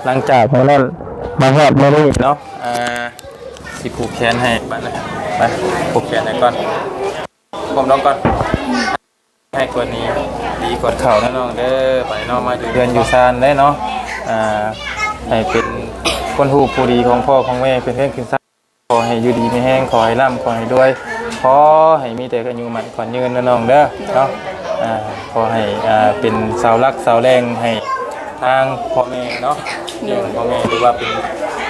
ຫຼັງຈາກມື້ນັ້ນມາຮອດມື້ນີ້ເນາະ ອ່າ ຊິຜູກແຂນໃຫ້ບາດນີ້ ໄປຜູກແຂນໃຫ້ກ່ອນ ກົ້ມລົງກ່ອນ ໃຫ້ກວ່ານີ້ ດີກວ່າເກົ່າເນາະນ້ອງເດີ ໄປເນາະ ມາຢູ່ເຮືອນຢູ່ຊານໄດ້ເນາະ ອ່າ ໃຫ້ເປັນຄົນຮູ້ຜູ້ດີຂອງພໍ່ຂອງແມ່ ຂຶ້ນເຮືອນຂຶ້ນຊານ ຂໍໃຫ້ຢູ່ດີມີແຮງ ຂໍໃຫ້ລ່ຳ ຂໍໃຫ້ລວຍ ຂໍໃຫ້ມີແຕ່ອາຍຸໝັ້ນຂວັນຍືນເນາະນ້ອງເດີເນາະ ອ່າ ຂໍໃຫ້ ອ່າ ເປັນເສົາຫຼັກເສົາແຮງໃຫ້ທາງພໍ່ແມ່ເນາະ ໂດຍ ພໍ່ແມ່ ຫຼືວ່າເປັນ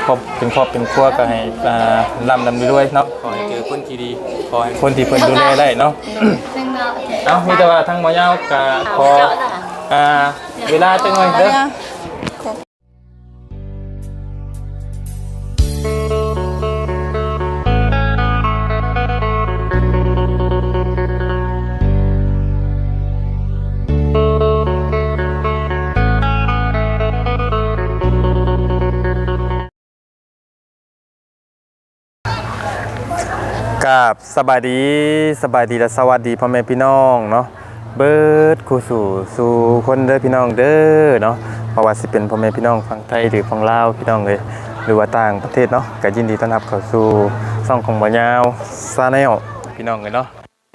ຄອບ ເປັນຄອບເປັນຄົວກໍໃຫ້ ອ່າ ລ່ຳໆລວຍໆເນາະ ຂໍໃຫ້ເຈີຄົນທີ່ດີ ຂໍໃຫ້ຄົນທີ່ເພິ່ນດູແລໄດ້ເນາະ ໂດຍ ເອົ້າ ມີແຕ່ວ່າທາງໝໍຍາວກໍຂໍ ອ່າ ເວລາຈັກໜ່ອຍເດີ ກາບສະບາຍດີ ສະບາຍດີ ແລະ ສະຫວັດດີພໍ່ແມ່ພີ່ນ້ອງເນາະ ເບິດຄູ່ສູ່ສູ່ຄົນເດີພີ່ນ້ອງເດີເນາະ ບໍ່ວ່າຊິເປັນພໍ່ແມ່ພີ່ນ້ອງຝັ່ງໄທ ຫຼື ຝັ່ງລາວພີ່ນ້ອງເອີຍ ຫຼືວ່າຕ່າງປະເທດເນາະ ກໍຍິນດີຕ້ອນຮັບເຂົ້າສູ່ຊ່ອງຂອງບ່າວຍາວ Channel ພີ່ນ້ອງເອີຍເນາະ.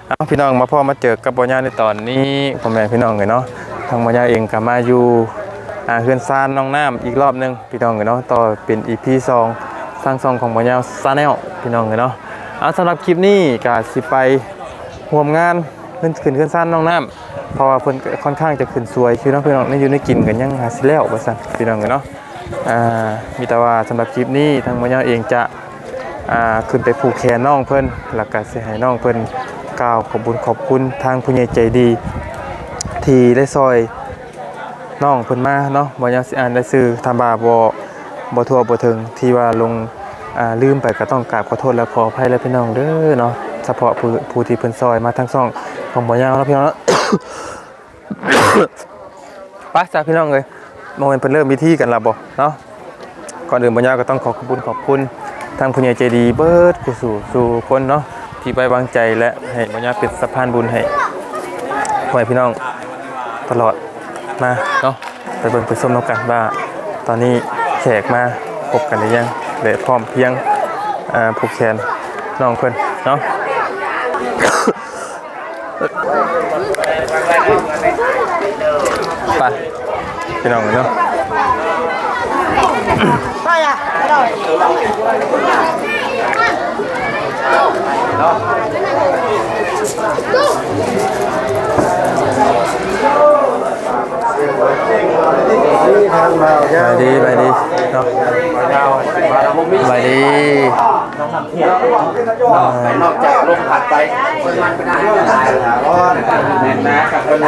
ເອົາ ພີ່ນ້ອງ ມາພໍ້ມາເຈີກັບບ່າວຍາວໃນຕອນນີ້ ພໍ່ແມ່ພີ່ນ້ອງເອີຍເນາະ ທາງບ່າວຍາວເອງກໍມາຢູ່ ອ່າ ເຮືອນຊານນ້ອງນ້ຳອີກລອບໜຶ່ງພີ່ນ້ອງເອີຍເນາະ ຕໍ່ເປັນ ອີພີ ສອງ ທາງຊ່ອງຂອງບ່າວຍາວ Channel ພີ່ນ້ອງເອີຍເນາະ. ເອົາ ສຳລັບຄລິບນີ້ກໍຊິໄປຮ່ວມງານ ເຮືອນ ຂຶ້ນເຮືອນຊານນ້ອງນ້ຳ ເພາະວ່າເພິ່ນກໍຄ່ອນຂ້າງຈະຂຶ້ນສວຍຢູ່ເນາະພີ່ນ້ອງ ໃນຢູ່ໃນກິນກໍຍັງຫາຊິແລ້ວວ່າຊັ້ນພີ່ນ້ອງເອີຍເນາະ. ອ່າ ມີແຕ່ວ່າສຳລັບຄລິບນີ້ ທາງໝໍຍາວເອງຈະ ອ່າ ຂຶ້ນໄປຜູກແຂນນ້ອງເພິ່ນ ແລ້ວກະຊິໃຫ້ນ້ອງເພິ່ນກ່າວຂອບບຸນຂອບຄຸນທາງຜູ້ໃຫຍ່ໃຈດີ ທີ່ໄດ້ຊ່ອຍນ້ອງເພິ່ນມາເນາະ. ໝໍຍາວຊິອ່ານລາຍຊື່ ຖ້າວ່າບໍ່ ບໍ່ທົ່ວບໍ່ເຖິງ ທີ່ວ່າຫຼົງ ອ່າ ລືມໄປ ກໍຕ້ອງກາບຂໍໂທດ ແລະ ຂໍອະໄພ ແລະ ພີ່ນ້ອງເດີເນາະ. ສະເພາະຜູ້ ຜູ້ທີ່ເພິ່ນຊ່ອຍມາທາງຊ່ອງຂອງໝໍຍາວເນາະ ພີ່ນ້ອງເນາະ. ໄປຊະພີ່ນ້ອງເອີຍ ບໍ່ແມ່ນເພິ່ນເລີ່ມພິທີກັນແລ້ວບໍ່ເນາະ. ກ່ອນອື່ນ ບ່າວຍາວກໍຕ້ອງຂໍຂອບຄຸນຂອບຄຸນທາງຜູ້ໃຫຍ່ໃຈດີເບິດຄູ່ສູ່ສູ່ຄົນເນາະ ທີ່ໄວ້ວາງໃຈ ແລະ ໃຫ້ບ່າວຍາວເປັນສະພານບຸນໃຫ້ພໍ່ແມ່ພີ່ນ້ອງຕະຫຼອດມາເນາະ. ໄປເບິ່ງໄປຊົມນຳກັນວ່າ ຕອນນີ້ແຂກມາຄົບກັນຫຼືຍັງ ແລະ ພ້ອມພຽງ ອ່າ ຜູກແຂນນ້ອງເພິ່ນເນາະ. ໄປ ພີ່ນ້ອງເນາະ. ສະບາຍດີ ສະບາຍດີເນາະ ສະບາຍດີ. ນອກຈາກລົມພັດໄປ ແໜ້ນໜາກັບເພິ່ນ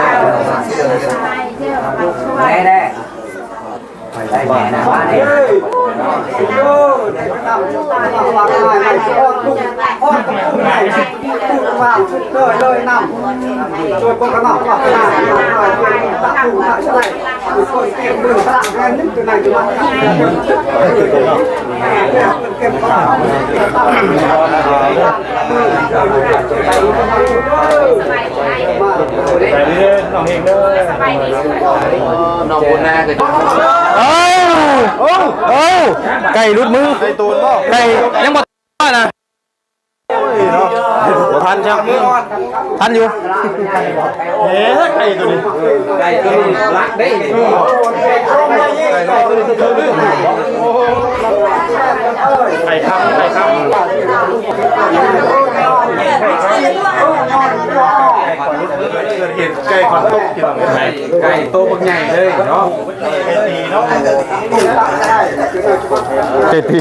ແນ່ໆ ໄດ້ແນ່ນະ ມານີ້ ນ້ອງບຸນນາກໍ ເອົ້າ ເອົ້າ ໄກ່ຫຼຸດມື ໄກ່ໂຕນບໍ່ ໄກ່ຍັງບໍ່ ນະ ໂອ້ຍເນາະ ບໍ່ທັນຈ້ຳ ທັນຢູ່. ເອີ ໄກ່ໂຕນີ້ ໄກ່ໂຕນີ້ລັກເດ້ ໄກ່ຄັກ ໄກ່ຄັກ ເຫັນໄກ່ຄອນຕົກ ພີ່ນ້ອງ ໄກ່ ໄກ່ໂຕບັກໃຫຍ່ເລີຍເນາະ. ໄກ່ຕີ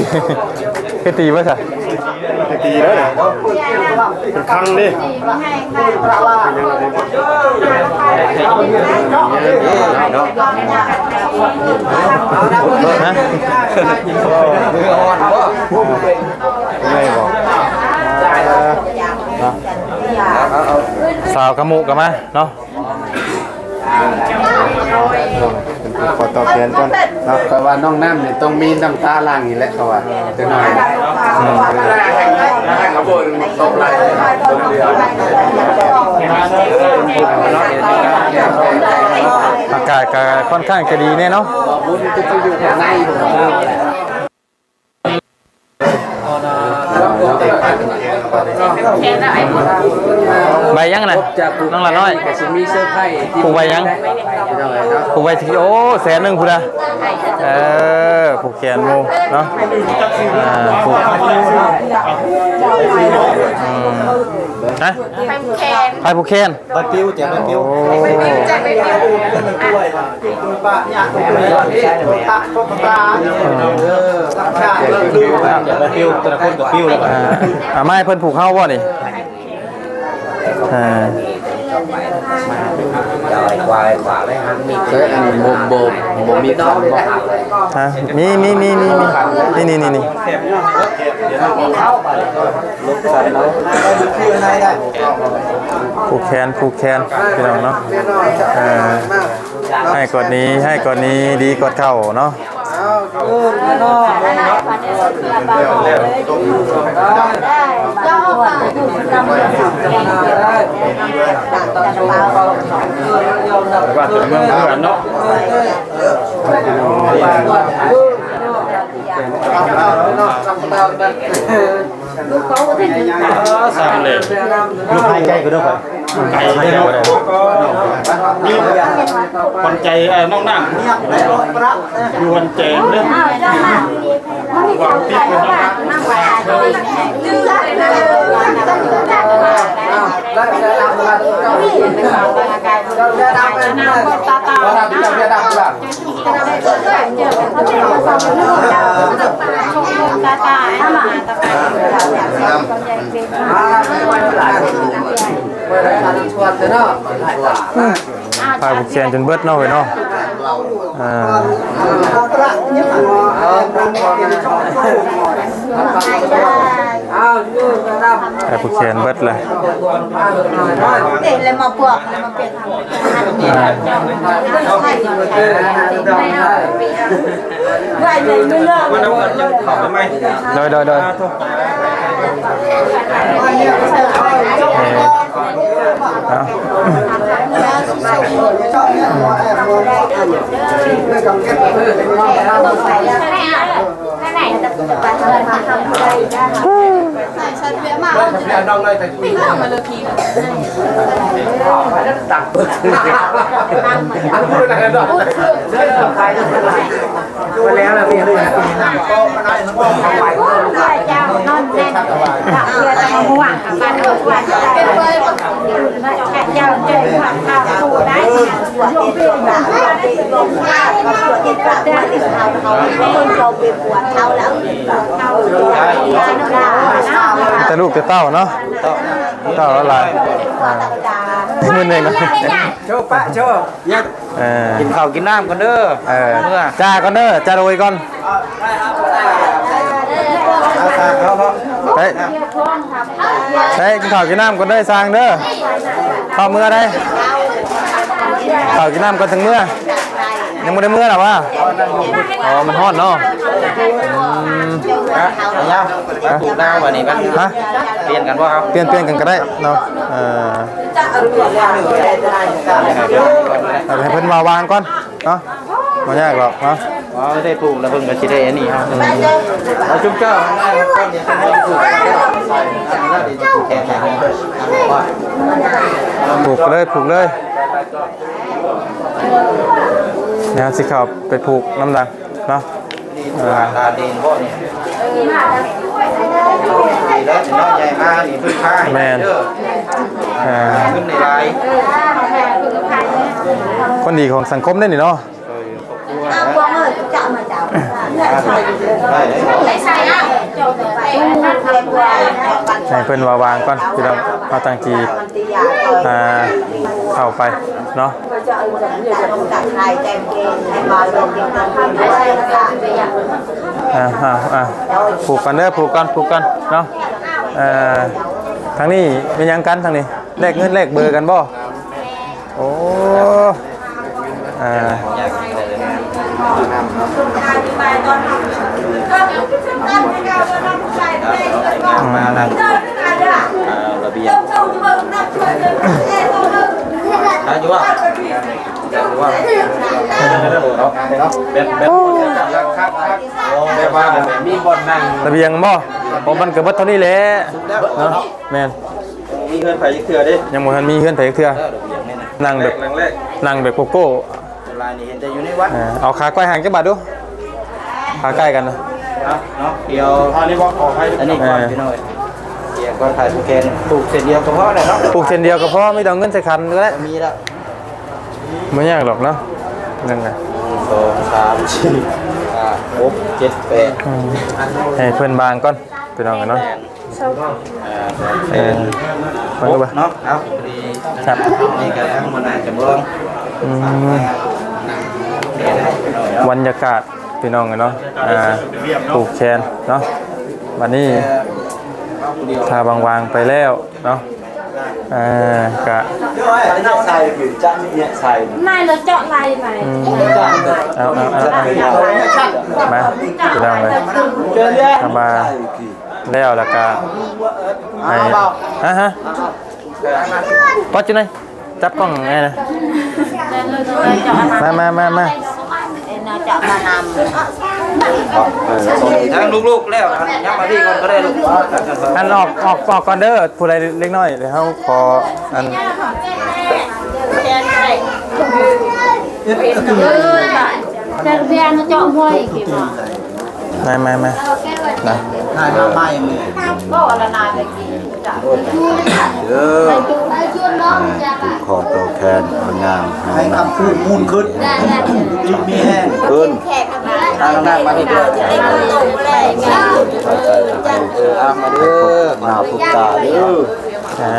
ໄກ່ຕີບໍ່ຊະ ໄກ່ຕີເດີ ເປັນຄັງເດ້ ຮະ ສາວກະມຸກະມາເນາະ. ເປັນຜູ້ຂໍຕອບແທນກ່ອນເນາະ. ຂ້ອຍວ່ານ້ອງນ້ຳນີ້ຕ້ອງມີນ້ຳຕາຫຼັ່ງນີ້ແຫຼະ ເຂົາວ່າ ຈັກໜ້ອຍ ພັກ ກາດກະຄ່ອນຂ້າງຈະດີແນ່ເນາະ. ໃບຫຍັງນະ ນ້ອງຫຼ້ານ້ອຍ? ກະຊິມີເຊີໄພ ປູກໃບຫຍັງ? ປູກໃບທີ່ ໂອ້ ແສນໜຶ່ງພຸ້ນນະ. ເອີ ຜູກແຂນໝູ່ເນາະ ອ່າ ຜູກ ອືມ ຮະ? ໃບຜູກແຂນ ໃບປິວ ແຈກໃບປິວ. ໂອ້ ແຈກໃບປິວ ແຕ່ລະຄົນກະປິວແລ້ວ. ອ່າ ເອົາມາໃຫ້ເພິ່ນຜູກເຮົາບໍ່ນີ້? ອ່າ ເອີ ອັນ ບໍ່ ບໍ່ ບໍ່ມີຄັນບໍ່? ຮະ? ມີ ມີ ມີ ມີ ມີ ນີ້ ນີ້ ນີ້ ນີ້. ຜູກແຂນ ຜູກແຂນ ພີ່ນ້ອງເນາະ. ເອີ ໃຫ້ກອດນີ້ ໃຫ້ກອດນີ້ ດີກອດເຂົ້າເນາະ. ວ່າແຕ່ເມືອງເພື່ອນເນາະ. ສຳເລັດ ລູກໃຫ້ໃຈກໍເດີ ໄກເດ້ ຂວັນໃຈ ເອີ ນ້ອງນ້ຳ ຢູ່ວັນແຈງເດີ ຫວັງຕິດເດີ. ພາຜູກແຂນຈົນເບິດເນາະເວີຍເນາະ. ອ່າ ໃຫ້ຜູກແຂນເບິດແຫຼະ. ເຕະແລ້ວມາພວກ ແລ້ວມາເປັນ ອ່າ ໂດຍ ໂດຍ ໂດຍ. ເອີ ເອົາ ແຕ່ລູກແຕ່ເຕົ້າເນາະ ເຕົ້າຫຼາຍ ອ່າ ມື້ໜຶ່ງເນາະ. ໂຊປະໂຊ ເອີ ກິນເຂົ້າກິນນ້ຳກ່ອນເດີ ເອີ ເມືອ ຈ້າກ່ອນເດີ ຈ້າໂດຍກ່ອນ. ໄປ ໄປກິນເຂົ້າກິນນ້ຳກ່ອນເດີ ຊ່າງເດີ ເຂົ້າເມືອໄດ໋ ເຂົ້າກິນນ້ຳກ່ອນຈັ່ງເມືອ. ຍັງບໍ່ໄດ້ເມືອລະຫວາ? ອໍ ມັນຮ້ອນເນາະ. ອືມ ຮະ? ຍາວ ຮະ? ປູກນາວ ອັນນີ້ມັນ ຮະ? ປ່ຽນກັນບໍ່ເຮົາ? ປ່ຽນ ປ່ຽນກັນກໍໄດ້ເນາະ. ເອີ ໃຫ້ເພິ່ນວ່າວາງກ່ອນເນາະ ບໍ່ຍາກດອກເນາະ. ອໍ ໄດ້ປູກແລ້ວເພິ່ນກໍຊິໄດ້ອັນນີ້ເຮົາ. ອືມ ເອົາຈຸ້ມເຈົ້າ ຜູກເລີຍ ຜູກເລີຍ. ດຽວເຮົາຊິເຂົ້າໄປຜູກນຳຫຼັງເນາະ. ເອີ ຕາດີນບໍ່ນີ້? ດີແລ້ວເນາະ ໃຫຍ່ມານີ້ເພິ່ນພາໃຫ້ ແມ່ນ ເດີ ເອີ ເງິນໄດ້ຫຼາຍ ຄົນດີຂອງສັງຄົມເດ້ນີ້ເນາະ. ເອີ ຄອບຄົວນະ ໃຫ້ເພິ່ນວ່າວາງກ່ອນ ພີ່ນ້ອງ ເຮົາຕັ້ງຈີ ອ່າ ເຂົ້າໄປເນາະ. ອ່າ ອ່າ ຜູກກັນເດີ ຜູກກັນ ຜູກກັນເນາະ. ເອີ ທາງນີ້ແມ່ນຫຍັງກັນ ທາງນີ້ ແລກເງິນແລກເບີກັນບໍ່? ໂອ້ ອ່າ ມານັ່ງ ອ່າ ລະບຽງ. ໄດ້ຢູ່ວ່າ ໄດ້ຢູ່ວ່າ ເນາະ ແບບ ແບບ ແບບວ່າມີບ່ອນນັ່ງ ລະບຽງບໍ່? ໂອ້ ມັນກໍເບິດເທົ່ານີ້ແຫຼະເນາະ. ແມ່ນ ຍັງບໍ່ມີເຮືອນໃຜຈັກເທື່ອເດ້ ຍັງບໍ່ທັນມີເຮືອນໃຜຈັກເທື່ອ. ເອີ ລະບຽງນີ້ນະ ນັ່ງແບບ ຫຼັງແລກ ນັ່ງແບບໂກໂກ້. ສ່ວນຫຼາຍນີ້ເຫັນແຕ່ຢູ່ໃນວັດ. ເອີ ເອົາຂາໄກວຫາງຈັກບາດດູ ຂາໄກກັນນະ. ເອົາເນາະ ດຽວ ອັນນີ້ບໍ່ ຂໍໃຫ້ ອັນນີ້ກ່ອນ ເອີ ພີ່ນ້ອງເອີຍ. ດຽວກ່ອນ ຂາຍຜູ້ແກນ ປູກເສັ້ນດຽວກໍພໍແລ້ວເນາະ ປູກເສັ້ນດຽວກໍພໍ ມີແຕ່ເອົາເງິນໃສ່ຂັນກໍໄດ້ ມີແລ້ວ ບໍ່ຍາກດອກເນາະ. ໜຶ່ງ ສອງ ສາມ ສີ່ ຫ້າ ຫົກ ເຈັດ ແປດ ອືມ ໃຫ້ເພິ່ນວາງກ່ອນ ພີ່ນ້ອງເອີຍເນາະ. ເອີ ເອີ ເບິ່ງດູເບິ່ງ ເນາະ ເອົາ ດີ ຄັບ ນີ້ກໍທາງຫົວໜ້າຈຳລອງ ອືມ ບັນຍາກາດ ພີ່ນ້ອງເອີຍເນາະ ອ່າ ຜູກແຂນເນາະ. ບັດນີ້ຖ້າວາງໆໄປແລ້ວເນາະ ເອີ ກະ ນາຍລະເຈາະໄລ່ໄປ ອືມ ເອົາ ເອົາ ເອົາ ເອົາ ມາ ພີ່ນ້ອງເອີຍ ຖ້າວ່າ ແລ້ວ ແລ້ວກະໃຫ້ ຮະ ຮະ ປັດຢູ່ໃນ ຈັບກ້ອງແນ່ນະ ມາ ມາ ມາ ມາ ທາງລູກໆແລ້ວ ຍັບມາພີ້ກ່ອນກໍໄດ້ລູກ ອັນ ອອກ ອອກ ອອກກ່ອນເດີ ຜູ້ໃດເລັກນ້ອຍ ດຽວເຮົາຂໍ ອັນ ເອີ ເຈົ້າມວຍ ມາ ມາ ມາ ນະ ນາຍມາໃໝ່ມື້ ບໍ່ລະນາຍໄປກິນ ເດີ ຜູກຄໍຕໍ່ແຂນ ເອົາຍາງໃຫ້ ໃຫ້ຄຳພູດມູນຂຶ້ນ ດີມີແຮງຂຶ້ນ ທາງນັ້ນມານີ້ເດີ ເອີ ເອົາມາເດີ ໜ້າຜູ້ຕາເດີ. ອ່າ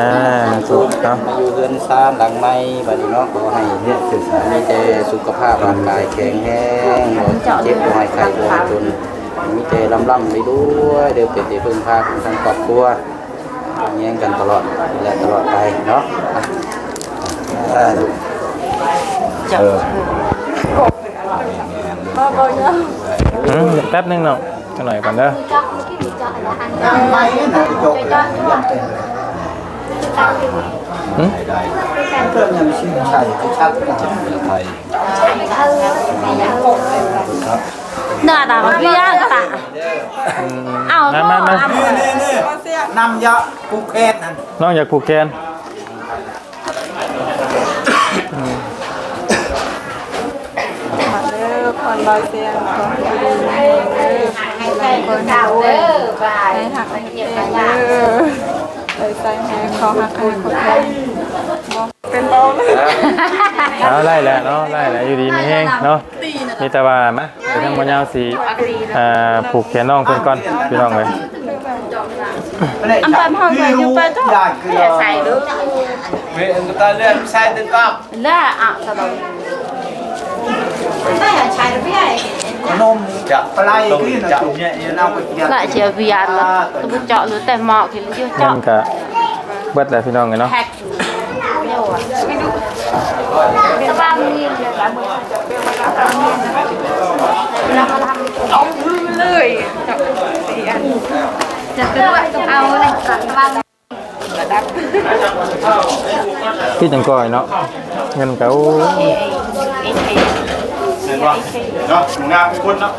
ມາຢູ່ເຮືອນຊານຫຼັງໃໝ່ບາດນີ້ເນາະ ຂໍໃຫ້ມີແຕ່ສຸຂະພາບຮ່າງກາຍແຂງແຮງ ບໍ່ເຈັບ ບໍ່ໃຫ້ໄຂ້ ບໍ່ໃຫ້ຈົນ ມີແຕ່ລ່ຳໆລວຍໆເດີ ເປັນທີ່ເພິ່ງພາຂອງທາງຄອບຄົວ ແຍງກັນຕະຫຼອດ ແລະ ຕະຫຼອດໄປເນາະ. ເອີ ອືມ ແປັບໜຶ່ງເນາະ ຈັກໜ້ອຍກ່ອນເດີ. ຫືມ ເນື້ອຕາເບຍກະຕາ ອືມ ເອົາ ມາ ມາ ມາ ນຳຢາກຜູກແຂນນັ້ນ ນ້ອງຢາກຜູກແຂນ. ມາເດີ ພອນບ່າວແຊງ ຂໍໃຫ້ຢູ່ດີມີແຮງເດີ ໃຫ້ຮ່ຳໃຫ້ລວຍ ໃຫ້ຮັກໃຫ້ແພງເດີ ໄດ້ໃຊ້ໃຫ້ເຂົາຮັກໃຫ້ເຂົາແພງ ເປັນເບົາເລີຍ. ເອົາ ໄດ້ແລ້ວເນາະ ໄດ້ແລ້ວ ຢູ່ດີມີແຮງເນາະ. ມີແຕ່ວ່າມາ ດຽວທາງໝໍຍາວຊິ ອ່າ ຜູກແຂນນ້ອງເພິ່ນກ່ອນ ພີ່ນ້ອງເອີຍ. ອັນຕອນເຮົາໃສ່ຢູ່ໄປເຈົ້າ ໃສ່ເດີ ເວອັນຕາເລືອດໃສ່ຕຶງກອບ ລະອະສະດອງ ຂະໜົມຈະປະໄລກິນຈະເນາະ ລະເຈຍວຽນລະ ຕະບຸເຈາະຫຼືແຕ່ໝໍ້ກິນຢູ່ເຈາະ ມັນກະເບິດແລ້ວ ພີ່ນ້ອງເອີຍເນາະ. ເອົາຄືນເລີຍ ຈະເປັນວ່າຕ້ອງເອົາເລີຍ ຄືຈັ່ງກ່ອຍເນາະ ເງິນກະ ໂອ້ ແມ່ນບໍ່ເນາະ ງາມທຸກຄົນເນາະ.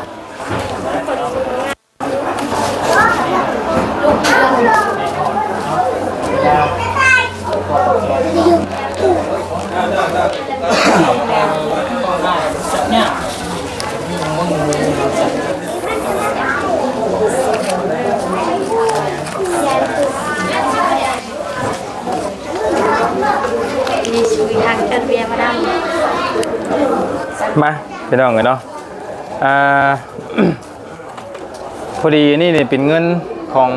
ມາ ພີ່ນ້ອງເອີຍເນາະ ອ່າ ພໍດີອັນນີ້ນີ້ເປັນເງິນຂອງ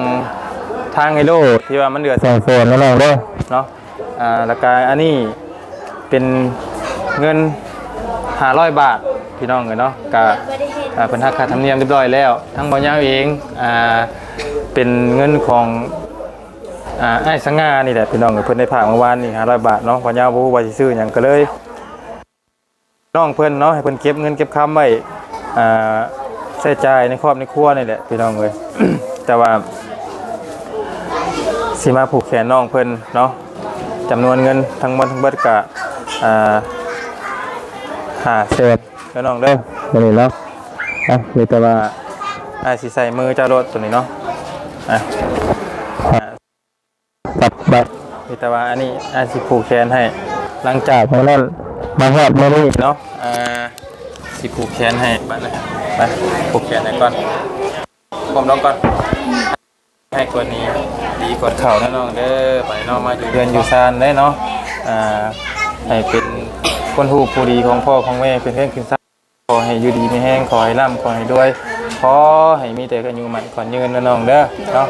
ທາງໄຮໂລ ທີ່ວ່າມັນເຫຼືອສອງແສນເນາະ ນ້ອງເດີເນາະ. ອ່າ ແລ້ວກະອັນນີ້ເປັນເງິນຫ້າຮ້ອຍບາດ ພີ່ນ້ອງເອີຍເນາະ. ກະ ອ່າ ເພິ່ນຫັກຄ່າທຳນຽມຮຽບຮ້ອຍແລ້ວ. ທາງບ່າວຍາວເອງ ອ່າ ເປັນເງິນຂອງ ອ່າ ອ້າຍສະຫງ່ານີ້ແຫຼະ ພີ່ນ້ອງເອີຍ. ເພິ່ນໄດ້ຝາກເມື່ອວານນີ້ຫ້າຮ້ອຍບາດເນາະ. ບ່າວຍາວບໍ່ຮູ້ວ່າຊິຊື້ຫຍັງ ກະເລີຍ ນ້ອງເພິ່ນເນາະ ໃຫ້ເພິ່ນເກັບເງິນເກັບຄຳໄວ້ ອ່າ ໃຊ້ຈ່າຍໃນຄອບໃນຄົວນີ້ແຫຼະ ພີ່ນ້ອງເອີຍ. ແຕ່ວ່າຊິມາຜູກແຂນນ້ອງເພິ່ນເນາະ ຈຳນວນເງິນທັງໝົດທັງເບິດກະ ອ່າ ຫ້າແສນເດີນ້ອງເດີ ມື້ນີ້ເນາະ. ອ່ະ ມີແຕ່ວ່າອ້າຍຊິໃສ່ມືເຈົ້າໂລດໂຕນີ້ເນາະ. ອ່ະ ອ່າ ຕັດໄປ ມີແຕ່ວ່າອັນນີ້ອ້າຍຊິຜູກແຂນໃຫ້ ຫຼັງຈາກມື້ນັ້ນມາຮອດມື້ນີ້ເນາະ. ອ່າ ຊິຜູກແຂນໃຫ້ ບາດນີ້ ໄປຜູກແຂນໃຫ້ກ່ອນ ກົ້ມລົງກ່ອນ. ໃຫ້ກວດນີ້ ດີກວດເຂົ້າເດີນ້ອງເດີ. ໄປເນາະ ມາຢູ່ເຮືອນຢູ່ຊານເດ້ເນາະ ອ່າ ໃຫ້ເປັນຄົນຮູ້ຜູ້ດີຂອງພໍ່ຂອງແມ່ ຂຶ້ນເຮືອນຂຶ້ນຊານ. ຂໍໃຫ້ຢູ່ດີມີແຮງ ຂໍໃຫ້ລ່ຳ ຂໍໃຫ້ລວຍ ຂໍໃຫ້ມີແຕ່ອາຍຸໝັ້ນຂວັນຍືນເດີນ້ອງເດີເນາະ.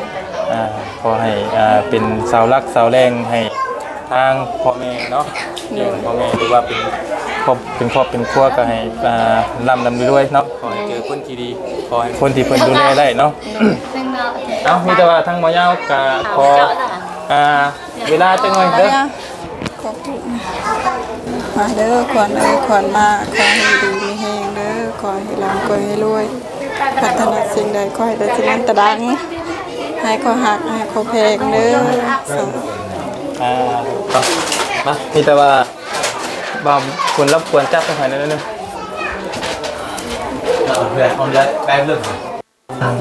ອ່າ ຂໍໃຫ້ ອ່າ ເປັນເສົາຫຼັກເສົາແຫຼ່ງໃຫ້ ທາງພໍ່ແມ່ເນາະ ໂດຍ ພໍ່ແມ່ ຫຼືວ່າເປັນຄອບ ເປັນຄອບເປັນຄົວ ກໍໃຫ້ ອ່າ ລ່ຳໆລວຍໆເນາະ. ຂໍໃຫ້ເຈີຄົນທີ່ດີ ຂໍໃຫ້ຄົນທີ່ເພິ່ນດູແລໄດ້ເນາະ. ໂດຍ ເອົາ ມີແຕ່ວ່າທາງບໍ່ຍາວກໍຂໍ ອ່າ ເວລາຈັກໜ້ອຍເດີ. ຂອບຄຸນ ມາເດີຂວັນເອີຍ ຂວັນມາ ຂໍໃຫ້ຢູ່ດີມີແຮງເດີ ຂໍໃຫ້ລ່ຳ ຂໍໃຫ້ລວຍ ປາດຖະໜາສິ່ງໃດ ຂໍໃຫ້ໄດ້ສິ່ງນັ້ນຕະດັງ ໃຫ້ເຂົາຮັກ ໃຫ້ເຂົາແພງເດີ. ອ່າ ມາ ມີແຕ່ວ່າ ບ່າວບຸນ ລົບກວນຈັບໃຫ້ຂ້ອຍໜ້ອຍໜຶ່ງ ເອົາເພື່ອນ ເອົາເລື່ອງ ໄປເລີຍ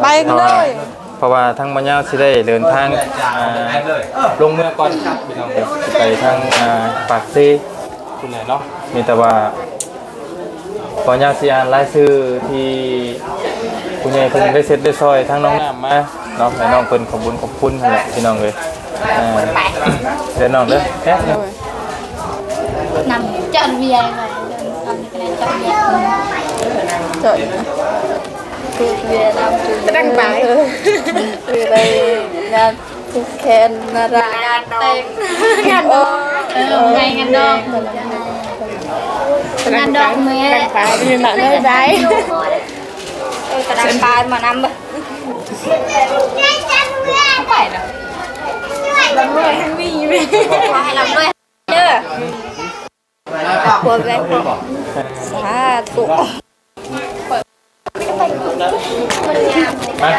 ໄປເລີຍ ເພາະວ່າທາງບໍ່ຍາວຊິໄດ້ເດີນທາງ ອ່າ ລົງເມືອງກ່ອນ ພີ່ນ້ອງເອີຍ ໄປທາງ ອ່າ ປາກເຊພຸ້ນແຫຼະເນາະ. ມີແຕ່ວ່າ ບໍ່ຍາວຊິອ່ານລາຍຊື່ທີ່ຜູ້ໃຫຍ່ເພິ່ນໄດ້ເຊັດໄດ້ຊ່ອຍທາງນ້ອງນ້ຳມາເນາະ ໃຫ້ນ້ອງເພິ່ນຂອບບຸນຂອບຄຸນຫັ້ນແຫຼະ ພີ່ນ້ອງເອີຍ. ອ່າ ເດີນ້ອງເດີ ແອດ ໂດຍ ນຳຈອນວຽໄວ້ ເດີນຕາມນີ້ກໍໄດ້ຈອນວຽ ຈອນ ຈອນວຽນຳ ກຳລັງໄປ ຄືໄດ້ງານ ຜູກແຂນນາຣາ ງານແຕ່ງ ງານດອງ ເອີ ງານ ງານດອງ ງານດອງແມ່ ກຳລັງໄປຢູ່ນະ ໄດ້ ເອີ ກຳລັງໄປມານຳ ໄປເນາະ ລ່ຳລວຍໃຫ້ມີແມ່ ຂໍໃຫ້ລ່ຳລວຍເດີ ຄວນແມ່ ສາທຸ. ມາ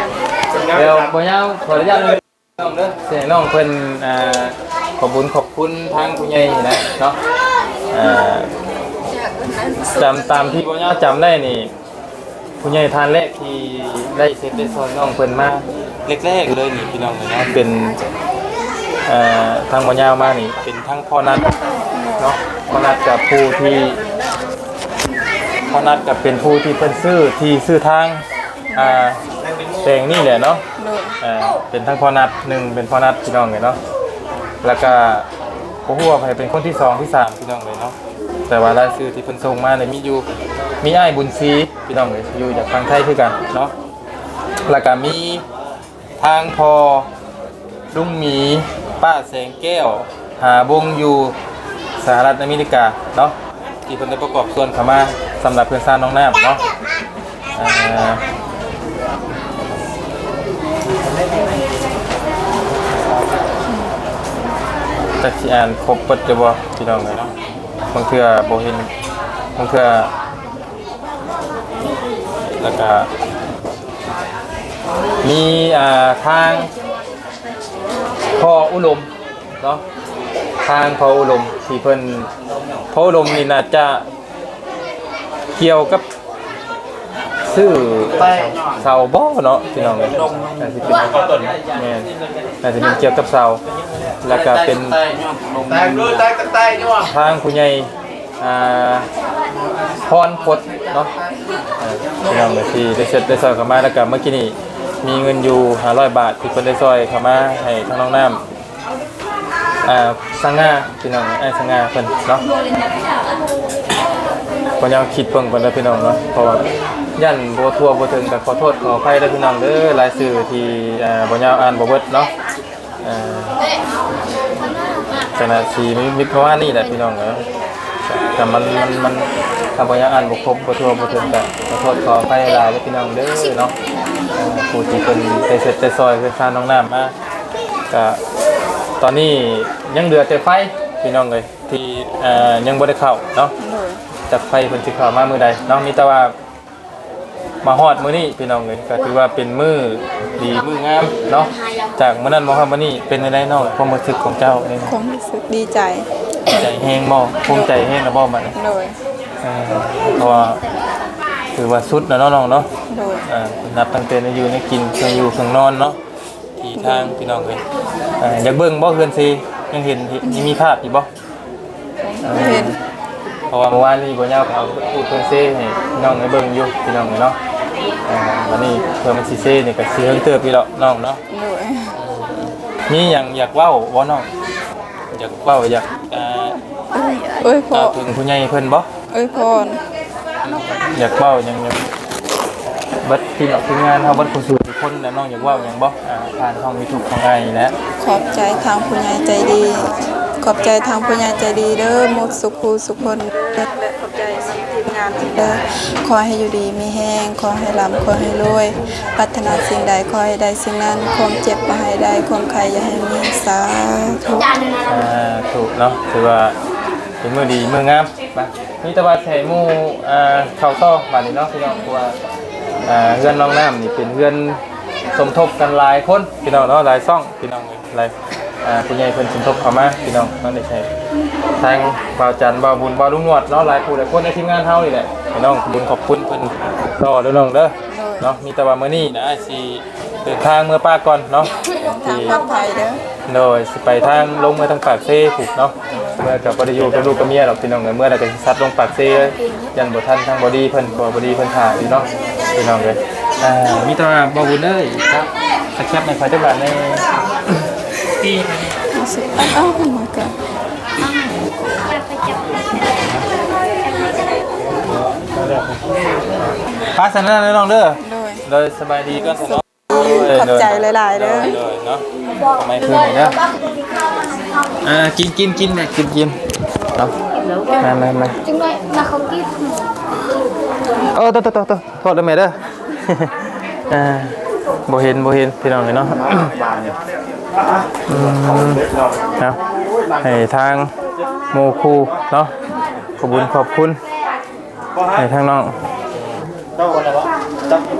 ດຽວບໍ່ຍາວ ຂໍອະນຸຍາດ ນ້ອງເດີ ຊິໃຫ້ນ້ອງເພິ່ນ ອ່າ ຂອບບຸນຂອບຄຸນທາງຜູ້ໃຫຍ່ນະເນາະ. ອ່າ ຈຳຕາມທີ່ບໍ່ຍາວຈຳໄດ້ນີ້ ຜູ້ໃຫຍ່ທ່ານແລກທີ່ໄດ້ເຊັດໄດ້ຊ່ອຍນ້ອງເພິ່ນມາແລກໆເລີຍນີ້ ພີ່ນ້ອງເອີຍເນາະ ເປັນ ເອີ ທາງບໍ່ຍາວມານີ້ ເປັນທາງພໍ່ນັດເນາະ. ພໍ່ນັດກັບຜູ້ທີ່ ພໍ່ນັດກໍເປັນຜູ້ທີ່ເພິ່ນຊື້ທີ່ຊື້ທາງ ອ່າ ແປງນີ້ແຫຼະເນາະ. ໂດຍ ເປັນທັງພໍ່ນັດ ໜຶ່ງເປັນພໍ່ນັດ ພີ່ນ້ອງເອີຍເນາະ ແລ້ວກະບໍ່ຮູ້ວ່າໃຜເປັນຄົນທີສອງທີສາມ ພີ່ນ້ອງເອີຍເນາະ. ແຕ່ວ່າລາຍຊື່ທີ່ເພິ່ນສົ່ງມານີ້ມີຢູ່ ມີອ້າຍບຸນສີ ພີ່ນ້ອງເອີຍ ຢູ່ຈາກຝັ່ງໄທຄືກັນເນາະ ແລ້ວກະມີ ທາງພໍ່ລຸງໝີ ປ້າແສງແກ້ວ ຫາວົງຢູ່ສະຫະລັດອາເມລິກາເນາະ ທີ່ເພິ່ນໄດ້ປະກອບສ່ວນເຂົ້າມາສຳລັບເຮືອນຊານນ້ອງນ້ຳເນາະ. ອ່າ ຈັກຊິອ່ານຄົບເບິດຢູ່ບໍ່ ພີ່ນ້ອງເອີຍເນາະ ບາງເທື່ອບໍ່ເຫັນ ບາງເທື່ອ ແລ້ວກະມີ ອ່າ ທາງພໍ່ອຸດົມເນາະ ທາງພໍ່ອຸດົມທີ່ເພິ່ນ ພໍ່ອຸດົມນີ້ໜ້າຈະກ່ຽວກັບຊື້ເສົາບໍ່ເນາະ ພີ່ນ້ອງເອີຍ ໜ້າຊິເປັນ ແມ່ນ ໜ້າຊິເປັນກ່ຽວກັບເສົາ ແລ້ວກະເປັນ ທາງຜູ້ໃຫຍ່ ອ່າ ພອນພົດເນາະ ເອີ ພີ່ນ້ອງທີ່ໄດ້ເຊັດໄດ້ຊ່ອຍເຂົ້າມາ ແລ້ວກະເມື່ອກີ້ນີ້ມີເງິນຢູ່ຫ້າຮ້ອຍບາດ ທີ່ເພິ່ນໄດ້ຊ່ອຍເຂົ້າມາໃຫ້ທາງນ້ອງນ້ຳ ອ່າ ສະຫງ່າ ພີ່ນ້ອງ ອ້າຍສະຫງ່າເພິ່ນເນາະ. ບໍ່ຍາວຄິດເບິ່ງກ່ອນເດີພີ່ນ້ອງເນາະ ເພາະວ່າຢ້ານບໍ່ທົ່ວບໍ່ເຖິງ ກໍຂໍໂທດຂໍອະໄພເດີພີ່ນ້ອງເດີ ລາຍຊື່ທີ່ ອ່າ ບໍ່ຍາວອ່ານບໍ່ເບິດເນາະ. ເອີ ຂະໜາດທີ່ມີປະມານນີ້ແຫຼະພີ່ນ້ອງເອີຍ ກະມັນ ມັນ ມັນ ຖ້າບໍ່ຢາກອ່ານບໍ່ຄົບບໍ່ທົ່ວບໍ່ເຖິງກະຂໍໂທດຂໍອະໄພຫຼາຍເດີພີ່ນ້ອງເດີເນາະ. ເອີ ຜູ້ທີ່ເພິ່ນໄດ້ເຊັດໄດ້ຊ່ອຍເຮືອນຊານນ້ອງນ້ຳມາ ກະຕອນນີ້ຍັງເຫຼືອແຕ່ໄຟພີ່ນ້ອງເອີຍ ທີ່ ເອີ ຍັງບໍ່ໄດ້ເຂົ້າເນາະ. ໂດຍ ຈັກໄຟເພິ່ນຊິເຂົ້າມາມື້ໃດເນາະ ມີແຕ່ວ່າ ມາຮອດມື້ນີ້ພີ່ນ້ອງເອີຍ ກໍຖືວ່າເປັນມື້ດີມື້ງາມເນາະ. ຈາກມື້ນັ້ນມາຮອດມື້ນີ້ ເປັນຈັ່ງໃດນ້ອງ ຄວາມຮູ້ສຶກຂອງເຈົ້ານີ້? ຄວາມຮູ້ສຶກດີໃຈ ໃຈແຮງບໍ່? ພູມໃຈແຮງແລ້ວບໍ່ບັດນີ້? ໂດຍ ເອີ ເພາະວ່າຖືວ່າສຸດແລ້ວເນາະນ້ອງເນາະ. ໂດຍ ເອີ ນັບຕັ້ງແຕ່ແນວຢູ່ແນວກິນ ເຄື່ອງຢູ່ເຄື່ອງນອນເນາະ ທີ່ທາງພີ່ນ້ອງເອີຍ ເອີ ຢາກເບິ່ງບໍ່ເຮືອນເຊ? ຍັງເຫັນ ຍັງມີພາບຢູ່ບໍ່? ເຫັນ ເພາະວ່າເມື່ອວານນີ້ບໍ່ຍາວກໍເອົາຮູບເຮືອນເຊໃຫ້ນ້ອງໄດ້ເບິ່ງຢູ່ພີ່ນ້ອງເອີຍເນາະ. ເອີ ບັດນີ້ເພື່ອມັນຊິເຊນີ້ກໍຊິເຖິງເຕີບຢູ່ດອກນ້ອງເນາະ. ໂດຍ ມີຫຍັງຢາກເວົ້າບໍ່ນ້ອງ? ຢາກເວົ້າ ຢາກ ເອີ ອວຍພອນ ກ່າວເຖິງຜູ້ໃຫຍ່ເພິ່ນບໍ່? ອວຍພອນ ຢາກເວົ້າຫຍັງ ເບິດທີມງານເຮົາ ເບິດຜູ້ສູ່ທຸກຄົນແຫຼະ ນ້ອງຢາກເວົ້າຫຍັງບໍ່? ອາ ຜ່ານຊ່ອງຢູທູບຂອງອ້າຍນີ້ແຫຼະ. ຂອບໃຈທາງຜູ້ໃຫຍ່ໃຈດີ ຂອບໃຈທາງຜູ້ໃຫຍ່ໃຈດີເດີ ໝົດສຸກຜູ້ສຸກຄົນ ແລະ ຂອບໃຈທີມງານເດີ. ຂໍໃຫ້ຢູ່ດີມີແຮງ ຂໍໃຫ້ລ່ຳ ຂໍໃຫ້ລວຍ ປາດຖະໜາສິ່ງໃດຂໍໃຫ້ໄດ້ສິ່ງນັ້ນ ຄວາມເຈັບບໍ່ໃຫ້ໄດ້ ຄວາມໄຂ້ຢ່າໃຫ້ມີ ສາທຸ. ສາທຸເນາະ ຖືວ່າເປັນມື້ດີມື້ງາມ. ມາ ມີແຕ່ວ່າໃຫ້ໝູ່ ອ່າ ເຂົ້າຕໍ່ບາດນີ້ເນາະພີ່ນ້ອງ ເພາະວ່າ ອ່າ ເຮືອນນ້ອງນ້ຳນີ້ເປັນເຮືອນສົມທົບກັນຫຼາຍຄົນພີ່ນ້ອງເນາະ ຫຼາຍຊ່ອງພີ່ນ້ອງເອີຍ ຫຼາຍ ອ່າ ຜູ້ໃຫຍ່ເພິ່ນສົມທົບເຂົ້າມາພີ່ນ້ອງເນາະ. ໄດ້ໃຫ້ທາງບ່າວຈັນ ບ່າວບຸນ ບ່າວລຸງໜວດເນາະ ຫຼາຍຜູ້ຫຼາຍຄົນໃນທີມງານເຮົານີ້ແຫຼະພີ່ນ້ອງ ຂອບບຸນຂອບຄຸນເພິ່ນຕໍ່ເດີນ້ອງເດີ. ໂດຍ ເນາະ ມີແຕ່ວ່າມື້ນີ້ນະ ອ້າຍຊິເດີນທາງເມືອປາກກ່ອນເນາະ ເດີນທາງປອດໄພເດີ. ໂດຍ ຊິໄປທາງລົງເມືອທາງປາກເຊພຸ້ນເນາະ ເມືອກໍບໍ່ໄດ້ຢູ່ກັບລູກກັບເມຍດອກພີ່ນ້ອງເອີຍ ເມືອແລ້ວກໍຊິສັດລົງປາກເຊເລີຍ ຢ້ານບໍ່ທັນທາງບໍດີເພິ່ນ ເພາະວ່າບໍດີເພິ່ນຖ້າຢູ່ເນາະພີ່ນ້ອງເອີຍ. ອ່າ ມີແຕ່ວ່າບໍ່ບຸນເອີຍ ສະແຄບໃຫ້ຂ້ອຍຈັກບາດແດ່. ເອົາ ເອົາ ເອົາ ໄປຊັ້ນເດີນ້ອງເດີ. ໂດຍ ໂດຍ ສະບາຍດີກ່ອນເນາະ. ໂດຍ ຂອບໃຈຫຼາຍໆເດີ. ໂດຍ ໂດຍເນາະ ເອົາໄມ້ຄືນໃຫ້ເດີ. ອ່າ ກິນ ກິນ ກິນແມ່ ກິນ ກິນເນາະ. ມາ ມາ ມາ ຈຶ່ງໄດ້ມາເຂົ້າກິນ. ໂອ້ ໂຕ ໂຕ ໂຕ ໂຕ ໂທດເດີແມ່ເດີ. ອ່າ ບໍ່ເຫັນ ບໍ່ເຫັນພີ່ນ້ອງເອີຍເນາະ. ອືມ ເອົາ ໃຫ້ທາງໝູ່ຄູ່ເນາະ ຂອບບຸນຂອບຄຸນ ໃຫ້ທາງນ້ອງ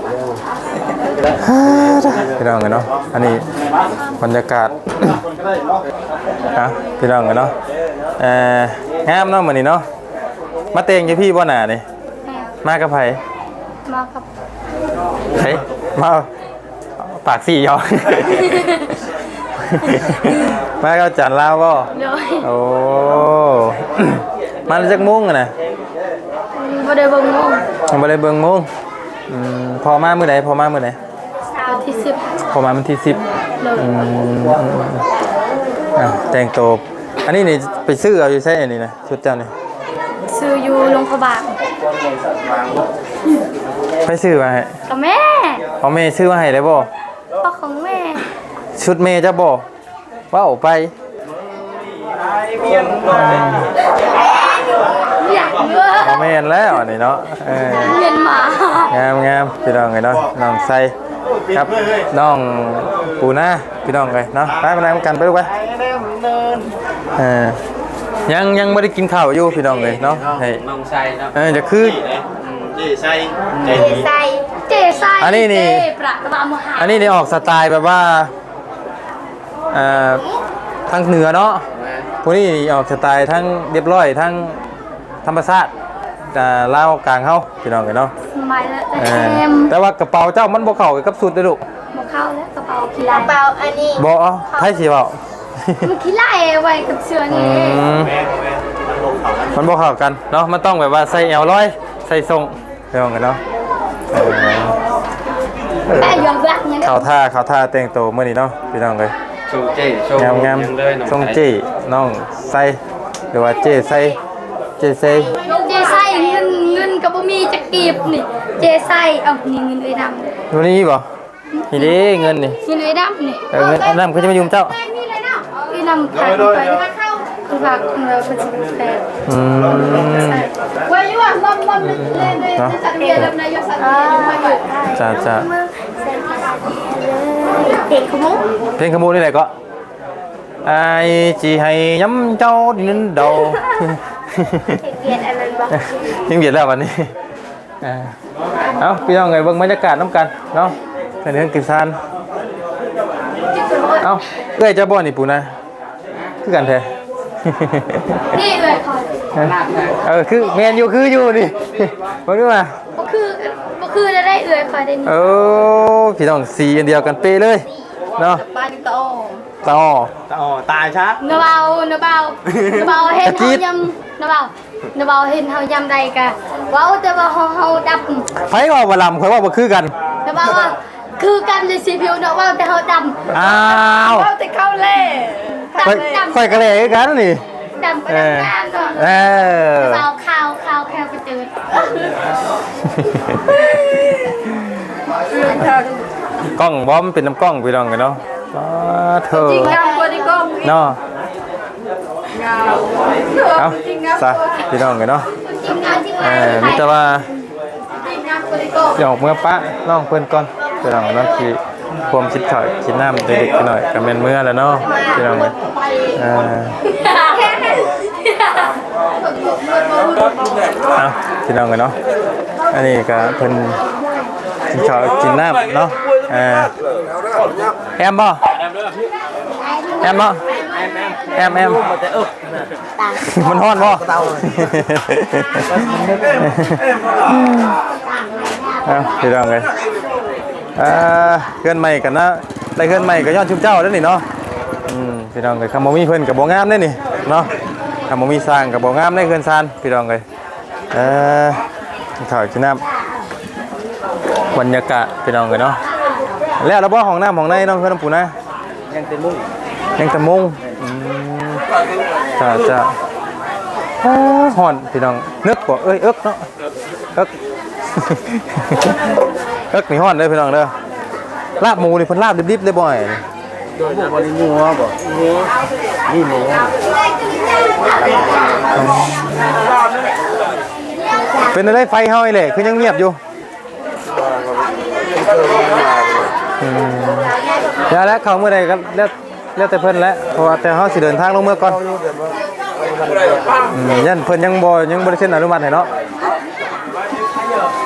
ພີ່ນ້ອງເອີຍເນາະ. ອັນນີ້ບັນຍາກາດ ອ່ະ ພີ່ນ້ອງເອີຍເນາະ. ເອີ ງາມເນາະມື້ນີ້ເນາະ. ມາແຕ່ງຢູ່ພີ້ບໍ່ໜ້ານີ້? ແມ່ນ. ມາກັບໃຜ? ມາກັບ ໃຜ? ມາ ປາກສີຫຍອກ ມາກັບຈັນລາວບໍ່? ໂດຍ. ໂອ້ ມາແຕ່ຈັກໂມງຫັ້ນນະ? ບໍ່ໄດ້ເບິ່ງໂມງ ຍັງບໍ່ໄດ້ເບິ່ງໂມງ. ອືມ ພໍ່ມາມື້ໃດ? ພໍ່ມາມື້ໃດ? ວັນທີສິບ ພໍ່ມາວັນທີສິບ. ໂດຍ. ອືມ ອືມ ອືມ ອ່ະ ແຕ່ງໂຕ ອັນນີ້ນີ້ໄປຊື້ເອົາຢູ່ໃສອັນນີ້ນະ? ຊຸດເຈົ້ານີ້ ຊື້ຢູ່ຫຼວງພະບາງ. ໃຜຊື້ມາໃຫ້? ກໍແມ່. ເອົາ ແມ່ຊື້ມາໃຫ້ໄດ້ບໍ່? ກໍຂອງແມ່. ຊຸດແມ່ເຈົ້າບໍ່? ເວົ້າໄປ. ບໍ່ແມ່ນແລ້ວອັນນີ້ເນາະ. ເອີ ງາມໆ ພີ່ນ້ອງເອີຍເນາະ. ນ້ອງໄຊ ກັບນ້ອງປູນາ ພີ່ນ້ອງເອີຍເນາະ. ໄປ ມານັ່ງນຳກັນໄປລູກໄປ. ເອີ ຍັງ ຍັງບໍ່ໄດ້ກິນເຂົ້າຢູ່ພີ່ນ້ອງເອີຍເນາະ. ໃຫ້ນ້ອງໄຊເນາະ. ເອີ ຈະຄື ເຈໄຊ ເຈໄຊ ເຈໄຊ ອັນນີ້ນີ້ ເຈປະກະບະມະຫາ ອັນນີ້ນີ້ອອກສະໄຕລ໌ແບບວ່າ ເອີ ທາງເໜືອເນາະ. ແມ່ນ. ຜູ້ນີ້ອອກສະໄຕລ໌ທັງລຽບລ້ອຍ ທັງ ທຳມະຊາດ ອ່າ ລາວກາງເຮົາ ພີ່ນ້ອງເອີຍເນາະ. ສະບາຍແລ້ວ ເອີ ແຕ່ວ່າກະເປົາເຈົ້າມັນບໍ່ເຂົ້າກັບຊຸດເດ້ລູກ. ບໍ່ເຂົ້າແລ້ວ ກະເປົາຂີ້ໄລ່ ກະເປົາອັນນີ້ ບໍ່ ໃຜຊິເວົ້າ ມັນຂີ້ໄລ່ໄວ້ກັບເສື້ອນີ້. ອືມ ມັນບໍ່ເຂົ້າກັນເນາະ ມັນຕ້ອງແບບວ່າໃສ່ແອວລອຍ ໃສ່ສົ້ງ ພີ່ນ້ອງເອີຍເນາະ. ເອີ ເຂົ້າທ່າ ເຂົ້າທ່າແຕ່ງໂຕມື້ນີ້ເນາະ ພີ່ນ້ອງເອີຍ. ຊົງເຈ້ ຊົງງາມໆ ຊົງເຈ້ ນ້ອງໄຊ ຫຼືວ່າເຈ້ໄຊ ເຈ້ໄຊ ເຈ້ໄຊ ເງິນ ເງິນກໍບໍ່ມີຈັກກີບນີ້ ເຈ້ໄຊ. ເອົ້າ ນີ້ເງິນເອື້ອຍດຳ ບໍ່ມີບໍ່? ນີ້ເດ້ເງິນນີ້ ເງິນເອື້ອຍດຳນີ້. ເອີ ເງິນອັນນັ້ນຄືຈະມາຢືມເຈົ້າ ເອື້ອຍດຳພາໄປ ເພິ່ນພາເພິ່ນຊິໄປແພງ. ອືມ ເນາະ ຈ້າໆ ເພງຂະມູນ ເພງຂະມູນນີ້ແຫຼະເກາະ. ອ້າຍຊິໃຫ້ຍຳເຈົ້າດິນເດົາ ເຮັດວຽກອັນນັ້ນບໍ່? ເຮັດວຽກແລ້ວບັດນີ້. ອ່າ ເອົາ ພີ່ນ້ອງເອີຍ ເບິ່ງບັນຍາກາດນຳກັນເນາະ ເຮືອນເຮືອນກິນຊານ. ເອົ້າ ເອື້ອຍເຈົ້າບໍ່ນີ້ປູນາ ຄືກັນແທ້. ນີ້ເອື້ອຍຂ້ອຍ ເອີ ຄືແມ່ນຢູ່ ຄືຢູ່ນີ້ ເບິ່ງດູວ່າ ບໍ່ຄື ບໍ່ຄືແນວໃດເອື້ອຍຂ້ອຍເດ້ນີ້. ໂອ້ ພີ່ນ້ອງ ສີອັນດຽວກັນເປະເລີຍເນາະ. ຕາອໍ ຕາອໍ ຕາຍຊະ. ນ້າບ່າວ ນ້າບ່າວ ນ້າບ່າວເຫັນເຮົາຍາມ ນ້າບ່າວ ນ້າບ່າວເຫັນເຮົາຍາມໃດກະເວົ້າແຕ່ວ່າເຮົາ ເຮົາດຳ. ໃຜເວົ້າວ່າດຳ? ຂ້ອຍເວົ້າບໍ່ຄືກັນ. ນ້າບ່າວວ່າ ຄືກັນເລີຍສີຜິວເນາະ ເວົ້າແຕ່ເຮົາດຳ. ອ້າວ ເວົ້າແຕ່ເຂົາແຫຼະ. ຂ້ອຍ ຂ້ອຍກໍແຫຼະຄືກັນນີ້. ດຳກໍດຳ ເອີ ດຳເນາະ. ເອີ ເວົ້າຂາວ ຂາວແພວໄປຕື່ນ. ກ້ອງບໍ່? ມັນເປັນນຳກ້ອງ ພີ່ນ້ອງເອີຍເນາະ. ປາດໂທ້ ຈິງງາມກວ່າໃນກ້ອງອີກເນາະ. ເອົາຊະ ພີ່ນ້ອງເອີຍເນາະ. ເອີ ມີແຕ່ວ່າ ຊິອອກເມືອປະນ້ອງເພິ່ນກ່ອນ ພີ່ນ້ອງເນາະ. ຊິພວມກິນເຂົ້າກິນນ້ຳເລັກໆນ້ອຍໆ ກໍແມ່ນເມືອແລ້ວເນາະ ພີ່ນ້ອງ. ເອີ ເອົາ ພີ່ນ້ອງເອີຍເນາະ. ອັນນີ້ກໍເພິ່ນກິນເຂົ້າກິນນ້ຳເນາະ. ເອີ ແອມບໍ່? ແອມເນາະ. ແອມ ແອມ ແອມ ມັນຮ້ອນບໍ່? ເອົ້າ ພີ່ນ້ອງເອີຍ ເອີ ເຮືອນໃໝ່ກັນນະ ໄດ້ເຮືອນໃໝ່ກໍຍ້ອນຊຸມເຈົ້າເດ້ນີ້ເນາະ. ອືມ ພີ່ນ້ອງເອີຍ ຄັນບໍ່ມີເພິ່ນກໍບໍ່ງາມເດ້ນີ້ເນາະ. ຄັນບໍ່ມີຊ່າງກໍບໍ່ງາມເດ້ເຮືອນຊານ ພີ່ນ້ອງເອີຍ. ເອີ ກິນເຂົ້າກິນນ້ຳ ບັນຍາກາດ ພີ່ນ້ອງເອີຍເນາະ. ແລ້ວລະບໍ່ ຫ້ອງນ້ຳຫ້ອງໃນນ້ອງເຮືອນນ້ຳປູນາ? ຍັງແຕ່ມຸງ ຍັງແຕ່ມຸງ. ອືມ ຈ້າ ຈ້າ. ໂອ້ ຮ້ອນພີ່ນ້ອງ ເງີກບໍ່ ເອີຍ ເອິກເນາະ ເອິກ ເອິກນີ້ຮ້ອນເດີພີ່ນ້ອງເດີ. ລາບໝູນີ້ເພິ່ນລາບດິບໆເລີຍບໍ່ອ້າຍ? ບໍ່ໄດ້ງົວບໍ່? ມີໝູ. ເປັນແນວໃດໄຟເຮົານີ້ແຫຼະ ຄືຍັງງຽບຢູ່? ອືມ ຢ່າແຫຼະ ເຂົ້າມື້ໃດກໍແລ້ວ ແລ້ວແຕ່ເພິ່ນແຫຼະ ເພາະວ່າແຕ່ເຮົາຊິເດີນທາງລົງເມືອກ່ອນ. ອືມ ຢ້ານເພິ່ນຍັງບໍ່ ຍັງບໍ່ໄດ້ເຊັນອະນຸມັດໃຫ້ເນາະ.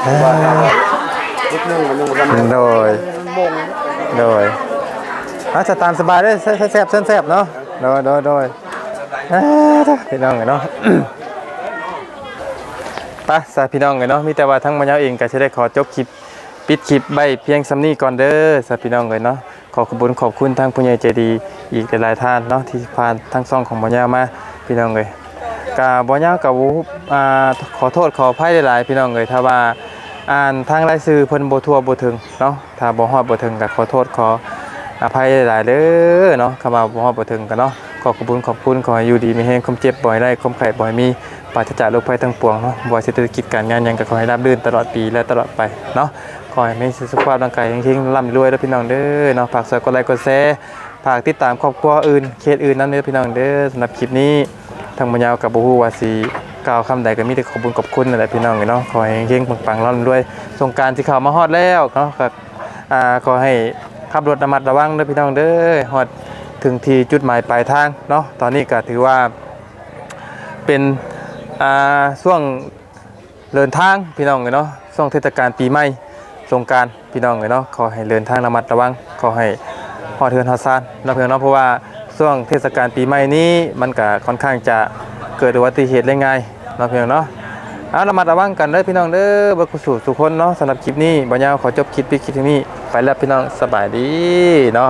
ເອີ ໂດຍ ໂດຍ ເອົາ ຕາມສະບາຍເດີ ແຊບໆ ເຊີນແຊບເນາະ. ໂດຍ ໂດຍ ໂດຍ ເອີ ພີ່ນ້ອງເອີຍເນາະ. ໄປຊະ ພີ່ນ້ອງເອີຍເນາະ ມີແຕ່ວ່າທາງໝໍຍາວເອງກໍຊິໄດ້ຂໍຈົບຄລິບ ປິດຄລິບໄວ້ພຽງສ່ຳນີ້ກ່ອນເດີຊະ ພີ່ນ້ອງເອີຍເນາະ. ຂໍຂອບບຸນຂອບຄຸນທາງຜູ້ໃຫຍ່ໃຈດີອີກຫຼາຍໆທ່ານເນາະ ທີ່ຜ່ານທາງຊ່ອງຂອງໝໍຍາວມາ ພີ່ນ້ອງເອີຍ. ກະໝໍຍາວກະບໍ່ ອ່າ ຂໍໂທດຂໍອະໄພຫຼາຍໆ ພີ່ນ້ອງເອີຍ ຖ້າວ່າອ່ານທາງລາຍຊື່ເພິ່ນບໍ່ທົ່ວບໍ່ເຖິງເນາະ. ຖ້າບໍ່ຮອດບໍ່ເຖິງກໍຂໍໂທດຂໍອະໄພຫຼາຍໆເດີເນາະ. ຄຳວ່າບໍ່ຮອດບໍ່ເຖິງກໍເນາະ ຂໍຂອບບຸນຂອບຄຸນ ຂໍໃຫ້ຢູ່ດີມີແຮງ ຄວາມເຈັບບໍ່ໃຫ້ໄດ້ ຄວາມໄຂ້ບໍ່ໃຫ້ມີ ປາສະຈາກໂລກໄພທັງປວງເນາະ. ບໍ່ວ່າຊິເຮັດທຸລະກິດການງານຫຍັງກໍຂໍໃຫ້ລາບລື່ນຕະຫຼອດປີ ແລະ ຕະຫຼອດໄປເນາະ. ຂໍໃຫ້ມີສຸຂະພາບຮ່າງກາຍເຮັງໆ ລ່ຳລວຍເດີພີ່ນ້ອງເດີເນາະ. ຝາກຊ່ອຍກົດໄລກົດແຊ ຝາກຕິດຕາມຄອບຄົວອື່ນ ເຂດອື່ນນຳເດີພີ່ນ້ອງເດີ. ສຳລັບຄລິບນີ້ ທາງໝໍຍາວກໍບໍ່ຮູ້ວ່າຊິກ່າວຄຳໃດ ກໍມີແຕ່ຂອບບຸນຂອບຄຸນນັ້ນແຫຼະ ພີ່ນ້ອງເອີຍເນາະ. ຂໍໃຫ້ເຮັງໆ ປັງໆ ລ່ຳລວຍ. ສົງການຊິເຂົ້າມາຮອດແລ້ວເນາະ ກໍ ອ່າ ຂໍໃຫ້ຂັບລົດລະມັດລະວັງເດີພີ່ນ້ອງເດີ ຮອດເຖິງທີ່ຈຸດໝາຍປາຍທາງເນາະ. ຕອນນີ້ກໍຖືວ່າເປັນ ອ່າ ຊ່ວງເດີນທາງພີ່ນ້ອງເອີຍເນາະ ຊ່ວງເທດສະການປີໃໝ່ສົງການ ພີ່ນ້ອງເອີຍເນາະ. ຂໍໃຫ້ເດີນທາງລະມັດລະວັງ ຂໍໃຫ້ຮອດເຮືອນຮອດຊານເນາະ ພີ່ນ້ອງເນາະ. ເພາະວ່າຊ່ວງເທດສະການປີໃໝ່ນີ້ ມັນກະຄ່ອນຂ້າງຈະເກີດອຸບັດຕິເຫດໄດ້ງ່າຍເນາະ ພີ່ນ້ອງເນາະ. ເອົາ ລະມັດລະວັງກັນເດີພີ່ນ້ອງເດີ ເບິດຄູ່ສູ່ທຸກຄົນເນາະ. ສຳລັບຄລິບນີ້ ບ່າວຍາວຂໍຈົບຄລິບພຽງເທົ່ານີ້ ໄປແລ້ວພີ່ນ້ອງ ສະບາຍດີເນາະ.